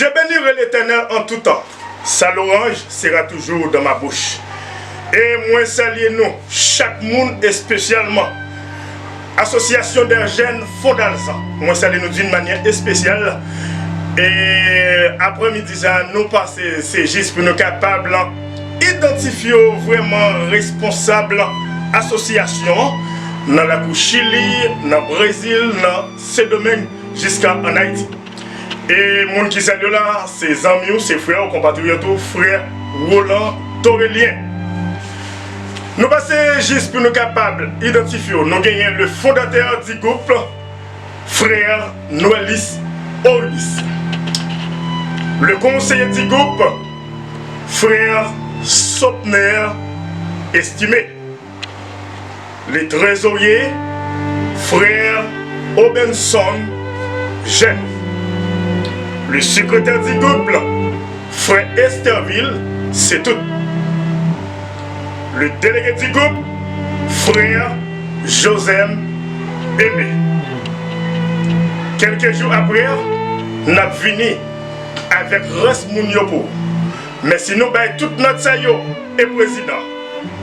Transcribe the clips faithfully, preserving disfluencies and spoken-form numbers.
Je bénirai l'Éternel en tout temps. Sa louanj sera toujours dans ma bouche. E mwen salye nou, chak moun, espesyalman Association des Jeunes Fondalzan. Mwen salye nou d'une manière spéciale. E aprèmidi sa, nou pase, se jis pou nou kapab idantifye vrèman responsab asosyasyon an nan lakou Chili, nan Brezil, nan Sendomeng, jiska ann Ayiti. E moun ki salye w la, se zanmi w, se frè w, konpatriyòt ou, frè Roland Dorélien. Nou pase jis pou nou kapab idantifye w. Nou genyen le fondatè du groupe, frè Noëlis Oribis. Le conseiller du groupe, frè Sopner Estimé. Le trésorier, frère Obenson Jeune. Le secrétaire du groupe, frère Esterville, c'est tout. Le délégué du groupe, frère Josem Aimé. Kèlke jou apre, n ap vini avèk rès moun yo pou ou. Men si nou bay tout nòt sa yo e prezidan,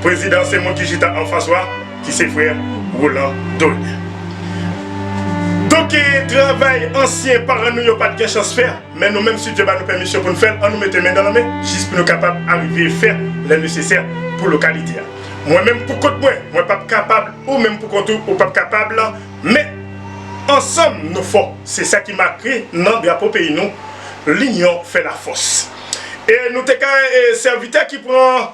prezidan se moun ki chita anfas ou a, ki se frè Roland Dorélien. Donk, e, travay ansyen paran nou yo pa t gen chans fè, men nou menm, si Dye ba nou pèmisyon pou n fè l, ann nou mete men nan men, jis pou nou kapab arive fè lè nesesè pou lokalite a. Mwen menm, pou kont mwen, mwen p ap kapab, ou menm pou kont ou, ou p ap kapab, men ansanm nou fò. Se sa ki make nan drapo peyi nou, l'union fait la force. E nou te ka, e, sèvitè ki pran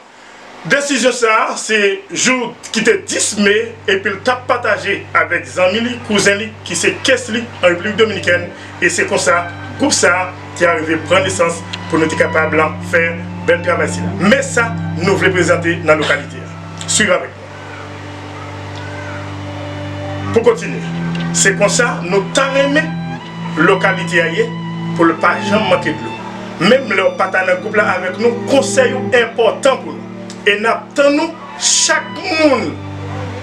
desizyon sa a, se jou ki te dis me, epi l t ap pataje avèk zanmi li, kouzen li, ki se Kesley an Repiblik Dominikèn, e se konsa, gwoup sa a te arive pran nesans pou nou te kapab fè bèl travay sila. Men sa nou vle prezante nan lokalite a. Swiv avèk mwen. Pou kontinye, se konsa nou ta renmen lokalite a ye pou l pa janm manke dlo. Menm lè w pa ta nan gwoup la avèk nou, konsèy ou enpòtan pou nou. E n ap tann ou, chak moun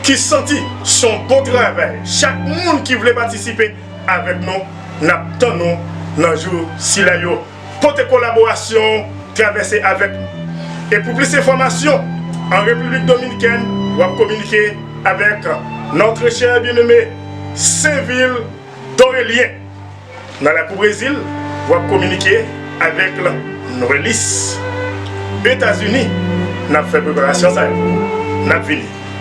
ki santi se yon bon travay, chak moun ki vle patisipe avèk nou, n ap tann ou nan jou sila yo. Pote kolaborasyon, travèse avèk nou. E pou plis enfòmasyon, an Repiblik Dominikèn, w ap kominike avèk notre cher bien-aimé Sainvil Dorélien. Nan lakou Brezil, w ap kominike avèk Noelis. Etazini, n ap fè preparasyon sa yo. N ap vini.